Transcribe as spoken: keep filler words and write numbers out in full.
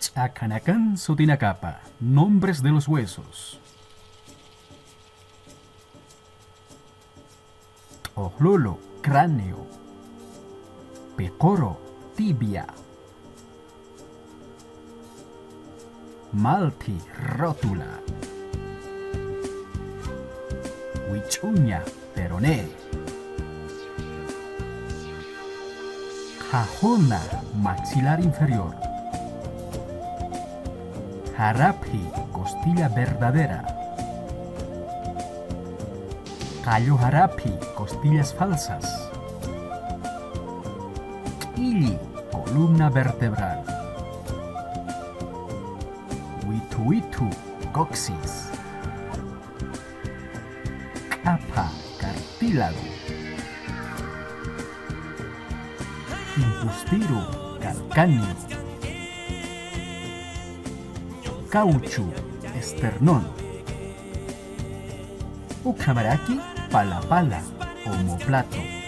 Ch'akhanakan sutinakapa, nombres de los huesos. T'ujlulu, cráneo. Piquru, tibia. Malthi, rótula. Wich'uña, peroné. Qhajuna, maxilar inferior. Jaraphi, costilla verdadera. Qallu jaraphi, costillas falsas. K'illi, columna vertebral. Withu withu, coxis. K'apha, cartílago. Impustiru, calcáneo. Caucho, esternón. Ukhamaraki, palapala, omóplato.